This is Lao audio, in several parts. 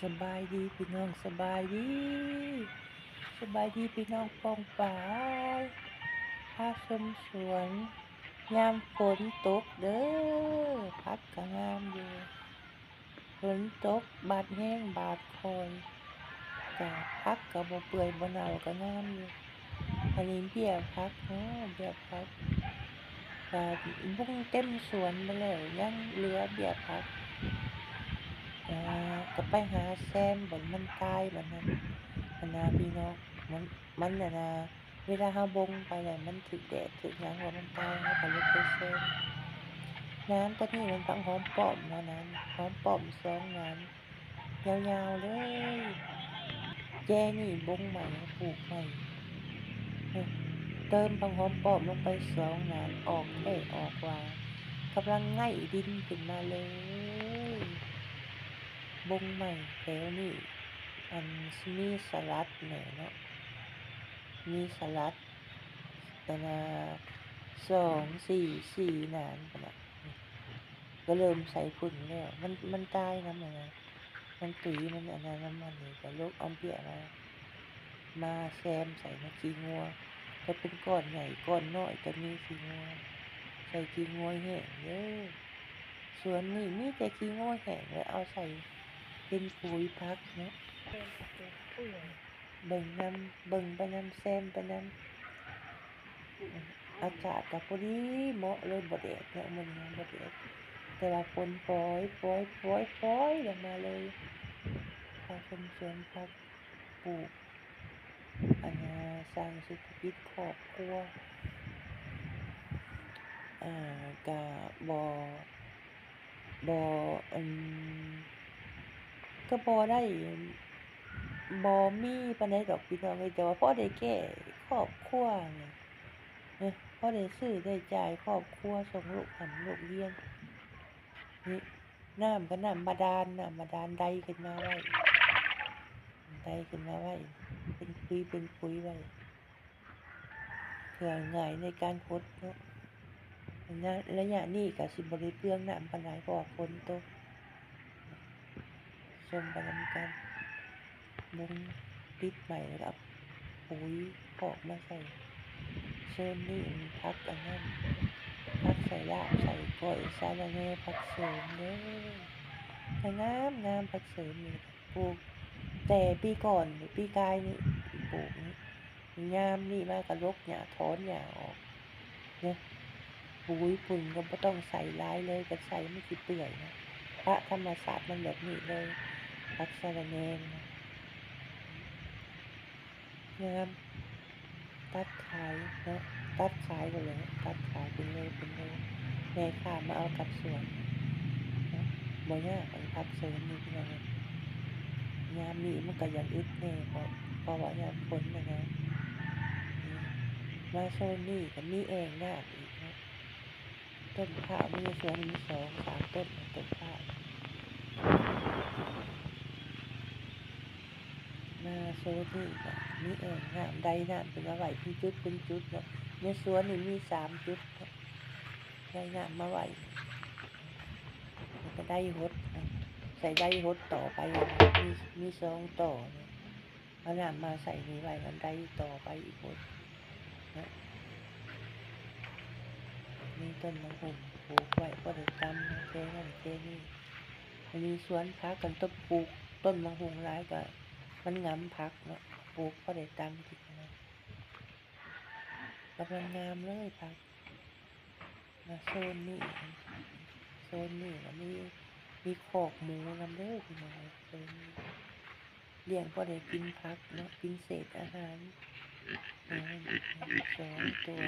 ສະບາຍດີພີ່ນ້ອງ ສະບາຍດີ ສະບາຍດີພີ່ນ້ອງປ້ອງປາຍ ພາຊົມສວນຍາມຝົນຕົກເດີ້ ຜັກກະງາມຢູ່ ຝົນຕົກບາດແຮງບາດຄ່ອຍ ກະຜັກກະບໍ່ເປື່ອຍບໍ່ເນົ່າ ກະງາມຢູ່. ອັນນີ້ເບ້ຍຜັກເນາະ ເບ້ຍຜັກ ກະບຸ້ງເຕັມສວນໝົດແລ້ວ ຍັງເຫຼືອເບ້ຍຜັກ ກະໄປຫາແຊມບ່ອນມັນຕາຍ ບາດນັ້ນຫັ້ນນະພີ່ນ້ອງ ມັນ ມັນຫັ້ນນະ ເວລາເຮົາບົງໄປແລ້ວມັນຖືກແດດຖືກຫຍັງ ວ່າມັນຕາຍ ເຮົາກະເລີຍໄປແຊມ. ໜານໂຕນີ້ແມ່ນຜັກຫອມປ້ອມເນາະ ໜານຫອມປ້ອມສອງໜານ ຍາວໆເລີຍ ແຈນີ້ບົງໃໝ່ ປູກໃໝ່ ເຕີມຜັກຫອມປ້ອມລົງໄປສອງໜານ ອອກແທ້ອອກວ່າ ກຳລັງໄງ່ດິນຂຶ້ນມາເລີຍ ບົງໃໝ່ແຖວນີ້ ອັນ ມີສະຫຼັດແດ່ເນາະ ມີສະຫຼັດ ອັນນາ ສອງ ສີ່ ສີ່ໜານພຸ້ນນະ ກະເລີ່ມໃສ່ຝຸ່ນແລ້ວ ມັນ ມັນຕາຍນຳຫັ້ນນະ ມັນຕຸຍ ມັນອັນນັ້ນນຳຫັ້ນນີ້ ກະເລີຍເອົາເບ້ຍມາ ມາແຊມໃສ່ນະ ຂີ້ງົວ ກະເປັນກ້ອນໃຫຍ່ກ້ອນນ້ອຍ ກະມີຂີ້ງົວ ໃສ່ຂີ້ງົວແຫ້ງເດີ້ ສວນນີ້ມີແຕ່ຂີ້ງົວແຫ້ງ ແລ້ວເອົາໃສ່ເປັນປຸຍຜັກເນາະ. ເບິ່ງນຳ ເບິ່ງໄປນຳ ແຊມໄປນຳ ອາກາດກະພໍດີເໝາະເລີຍ ບໍ່ແດດເນາະ ມື້ນີ້ບໍ່ແດດ ແຕ່ວ່າຝົນປອຍໆໆ ລງມາເລີຍ ພາຊົມສວນຜັກ ປູກ ອັນນາ ສ້າງເສດຖະກິດຄອບຄົວ ອາ ກະບໍ່ ບໍ່ ອັນ ກະບໍ່ໄດ້ ບໍ່ມີປານໃດດອກພີ່ນ້ອງເອີຍ ແຕ່ວ່າພໍໄດ້ແກ້ຄອບຄົວນີ້ ພໍໄດ້ຊື້ໄດ້ຈ່າຍຄອບຄົວ ສົ່ງລູກຮ່ຳລູກຮຽນ ນີ້ ນ້ຳກະນ້ຳບາດານ ນ້ຳບາດານໄດຂຶ້ນມາໄວ້ ໄດຂຶ້ນມາໄວ້ ເປັນຂຸຍເປັນຂຸຍໄວ້ ເພື່ອງ່າຍໃນການຫົດເນາະ ໄລຍະນີ້ກະຊິບໍ່ໄດ້ເປືອງນ້ຳປານໃດ ເພາະວ່າຝົນຕົກ ຊົມໄປນຳກັນ ບົງຕິດໃໝ່ ແລ້ວກະເອົາປຸຍຄອກມາໃສ່ ໂຊນນີ້ຜັກອັນນັ້ນ ຜັກໃສ່ລາບໃສ່ກ້ອຍ ສາລະແໜ່ ຜັກເສີມເດີ້ ກະງາມໆ ຜັກເສີມນີ້ ປູກແຕ່ປີກ່ອນ ປີກາຍນີ້ ປູກນີ້ ຍາມນີ້ມາກະລົກຫຍ້າ ຖອນຫຍ້າອອກເນາະ ປຸຍຝຸ່ນກະບໍ່ຕ້ອງໃສ່ຫຼາຍເລີຍ ກະໃສ່ມັນຊິເປື່ອຍເນາະ ປະທຳມະຊາດມັນແບບນີ້ເລີຍ ຜັກສາລະແໜ່ ງາມ ຕັດຂາຍເນາະ ຕັດຂາຍໂລດແຫຼະ ຕັດຂາຍເປັນໂລເປັນໂລ ແມ່ຄ້າມາເອົາກັບສວນເນາະ ບໍ່ຍາກ ອັນຜັກເສີມນີ້ພີ່ນ້ອງເອີຍ ຍາມນີ້ມັນກະຢາກອຶດແດ່ ເພາະ ເພາະວ່າຍາມຝົນຫັ້ນນະ ມາໂຊນນີ້ກະມີແອ່ງນ້ຳອີກເນາະ ຕົ້ນພ້າວມີຢູ່ສວນນີ້ສອງສາມຕົ້ນ ຕົ້ນພ້າວ ມາໂຊນນີ້ກະມີແອ່ງນ້ຳ ໄດນ້ຳເພິ່ນມາໄວ້ເປັນຈຸດເປັນຈຸດເນາະ ໃນສວນນີ້ມີສາມຈຸດເນາະ ໄດນ້ຳມາໄວ້ ແລ້ວກະໄດຫົດ ໃສ່ໄດຫົດຕໍ່ໄປ ມີ ມີສອງຕໍ່ ເອົານ້ຳມາໃສ່ນີ້ໄວ້ ມັນໄດ້ຕໍ່ໄປອີກພຸ້ນເນາະ ມີຕົ້ນໝາກຫຸ່ງປູກໄວ້ ພໍໄດ້ຕຳແຄ່ນັ້ນແຄ່ນີ້ ອັນນີ້ສວນຜັກ ຄັນຕ້ອງປູກຕົ້ນໝາກຫຸ່ງຫຼາຍກະມັນຫງຳຜັກເນາະ ປູກພໍໄດ້ຕຳກິນນະ ກຳລັງງາມເລີຍຜັກ. ມາໂຊນນີ້ ໂຊນນີ້ກະມີ ມີຄອກໝູນຳເດີ້ພີ່ນ້ອງເອີຍ ໂຊນນີ້ ລ້ຽງພໍໄດ້ກິນຜັກເນາະ ກິນເສດອາຫານ ສອງຕົວ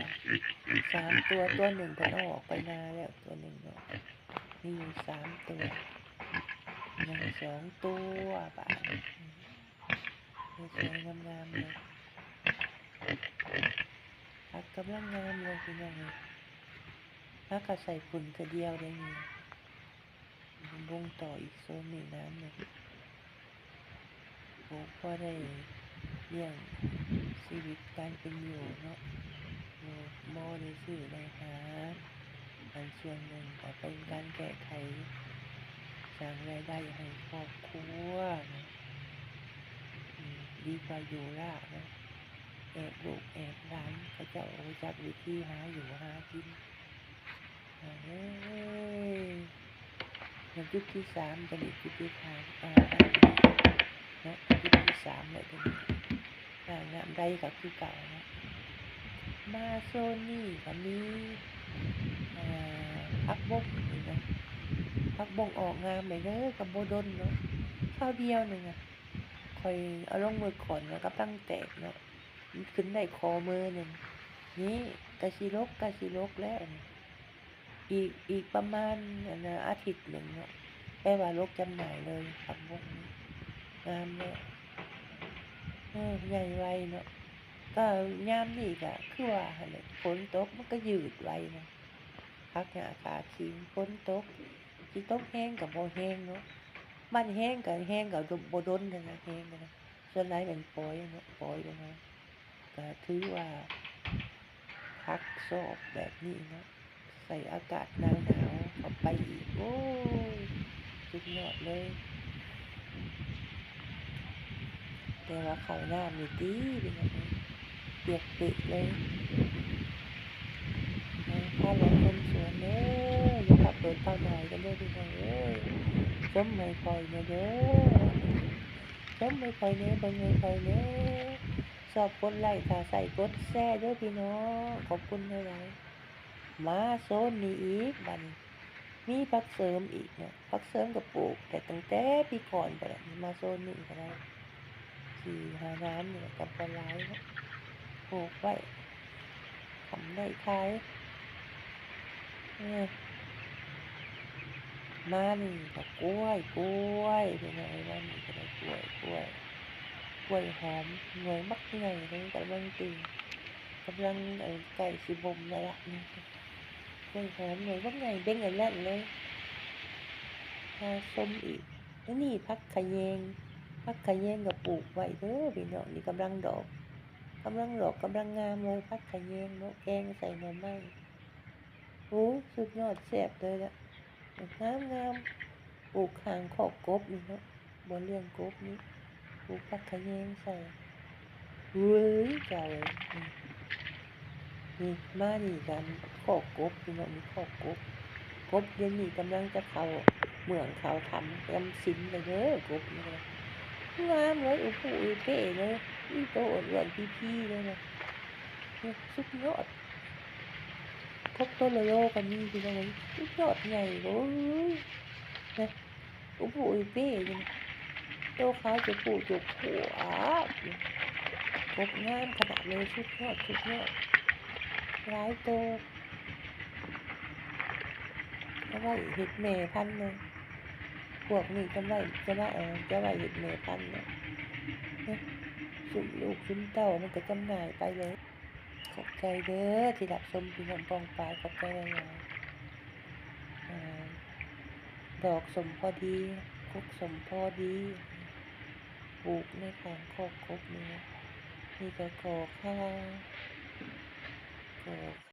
ສາມຕົວ ຕົວໜຶ່ງເພິ່ນເອົາອອກໄປນາແລ້ວ ຕົວໜຶ່ງເນາະ ມີຢູ່ສາມຕົວ ຍັງສອງຕົວບາດນີ້ ສວຍໆງາມໆເລີຍ ຜັກກຳລັງງາມເລີຍພີ່ນ້ອງເອີຍ ຫາກະໃສ່ຝຸ່ນເທື່ອດຽວໄດ້ນີ້ ບົງຕໍ່ອີກໂຊນນີ້ນານໜຶ່ງ ປູກພໍໄດ້ລ້ຽງຊີວິດການເປັນຢູ່ເນາະ ບໍ່ ບໍ່ໄດ້ຊື້ໄດ້ຫາ ອັນສ່ວນໜຶ່ງກະເປັນການແກ້ໄຂ ສ້າງລາຍໄດ້ໃຫ້ຄອບຄົວເນາະ ດີກວ່າຢູ່ລ້າເນາະ ແອບລູກແອບຫຼານ ເຂົາເຈົ້າຮູ້ຈັກວິທີຫາຢູ່ຫາກິນ. ເອີ ແລ້ວຈຸດທີສາມ ຕົວນີ້ຈຸດທີສາມ ເອີ ເນາະ ຈຸດທີສາມແລ້ວຕົວນີ້ ອ່າງນ້ຳໄດກໍຄືເກົ່າເນາະ. ມາໂຊນນີ້ກໍມີ ອ່າ ຜັກບົ້ງນີ້ນະ ຜັກບົ້ງອອກງາມເລີຍເດີ ກໍບໍ່ດົນເນາະ ຄາວດຽວໜຶ່ງອະ ຂ້ອຍເອົາລົງມື້ກ່ອນ ແລ້ວກຳລັງແຕກເນາະ ມັນຂຶ້ນໄດ້ຂໍ້ມືໜຶ່ງ ນີ້ກະຊິລົກ ກະຊິລົກແລ້ວນີ້ ອີກ ອີກປະມານ ອັນນະ ອາທິດໜຶ່ງເນາະ ແປວ່າລົກຈຳໜ່າຍເລີຍ ຜັກບົ້ງນີ້ ງາມເນາະ ເອີ ໃຫຍ່ໄວເນາະ. ກໍຍາມນີ້ກໍຄືວ່າຫັ້ນແຫຼະ ຝົນຕົກມັນກໍຍືດໄວນະ ຜັກຫຍ້າຂາຂິງ ຝົນຕົກ ຊິຕົກແຮງກໍບໍ່ແຮງເນາະ ມັນແຮງກໍແຮງກໍບໍ່ດົນຫັ້ນນະ ແຮງຫັ້ນນະ ສ່ວນຫຼາຍແມ່ນປ່ອຍເນາະ ປ່ອຍລົງມາ. ກໍຖືວ່າຜັກຊອບແບບນີ້ເນາະ ໃສ່ອາກາດໜາວໆເຂົ້າໄປອີກ ໂອ້ຍ ສຸດຍອດເລີຍ. ແຕ່ວ່າເຂົ້ານ້ຳນີ້ຕິ ເປັນຫຍັງ ປຽກເປະເລີຍ. ເອີ ພາເລາະຊົມສວນເດີ ຢ່າພາເປີດພາໝາຍກັນເດີພີ່ນ້ອງເອີຍ ຊົມໃຫ້ຂ້ອຍແດ່ເດີ ຊົມໃຫ້ຂ້ອຍແດ່ ເບິ່ງໃຫ້ຂ້ອຍແດ່ ຊອບກົດໄລ້ ຖ້າໃຊ້ກົດແຊເດີພີ່ນ້ອງ ຂອບຄຸນຫຼາຍໆ. ມາໂຊນນີ້ອີກ ບາດນີ້ມີຜັກເສີມອີກເນາະ ຜັກເສີມກໍປູກແຕ່ຕັ້ງແຕ່ປີກ່ອນພຸ້ນແຫຼະ ມາໂຊນນີ້ກໍໄດ້ ສີ່ຫ້າງາມນີ້ແຫຼະ ກໍບໍ່ຫຼາຍເນາະ ປູກໄວ້ ຄັນໄດ້ຂາຍ. ເອີ ມານີ້ກໍກ້ວຍ ກ້ວຍ ພີ່ນ້ອງເອີຍ ມານີ້ກໍໄດ້ກ້ວຍ ກ້ວຍ ກ້ວຍຫອມ ໜ່ວຍບັກໃຫຍ່ເລີຍ ກຳລັງຕີ ກຳລັງ ເອີ ໃກ້ຊິບົ່ມແລ້ວລະນີ້ ກ້ວຍຫອມໜ່ວຍບັກໃຫຍ່ເບັ້ງອັນນັ້ນເລີຍ ຫາຊົມອີກ. ອັນນີ້ຜັກຂະແຍງ ຜັກຂະແຍງກໍປູກໄວ້ເດີພີ່ນ້ອງ ນີ້ກຳລັງດອກ ກຳລັງດອກ ກຳລັງງາມເລີຍ ຜັກຂະແຍງເນາະ ແກງໃສ່ໜໍ່ໄມ້ ໂອ້ຍ ສຸດຍອດ ແຊບເລີຍລະ ງາມໆ ປູກຂ້າງຄອກກົບນີ້ເນາະ ບ່ອນລ້ຽງກົບນີ້ ປູກຜັກຂະແຍງໃສ່ ເວີຍ ເຈົ້າເອີຍ ນີ້ ນີ້ ມານີ້ກັນ ຄອກກົບພີ່ນ້ອງ ນີ້ຄອກກົບ ກົບດຽວນີ້ກຳລັງຈະເຂົ້າເໝືອງເຂົ້າຖ້ຳຈຳສິນແລ້ວເດີ ກົບນີ້ ງາມເລີຍ ອຸປຸອຸເປເລີຍ ມີໂຕອ້ວນໆ ພີໆ ເລີຍນະ ນີ້ ສຸດຍອດ. ກົບໂຕໂລໂລກໍມີພີ່ນ້ອງເອີຍ ສຸດຍອດໃຫຍ່ ໂອ້ຍ ນະ ອຸປຸອຸເປຢູ່ ໂຕຂາວຈຸຜູ້ຈຸຜູ້ອາ ກົບງາມຂະໜາດເລີຍ ສຸດຍອດ ສຸດຍອດ ຫຼາຍໂຕ ເອົາໄວ້ເຮັດແມ່ພັນເລີຍ ພວກນີ້ຈະໄວ້ ຈະໄວ້ ເອີ ຈະໄວ້ເຮັດແມ່ພັນເນາະ ນະ ຊຸມລູກຊຸມເຕົ້າມັນກໍຈຳໜ່າຍໄປເລີຍ. ຂອບໃຈເດີທີ່ຮັບຊົມພີ່ນ້ອງປ້ອງປາຍ ຂອບໃຈຫຼາຍໆ ເອີ ດອກສົ້ມພໍດີ ກົກສົ້ມພໍດີ ປູກໃນຂ້າງຄອກກົບນີ້ ມີແຕ່ກໍຄ່າ ກໍ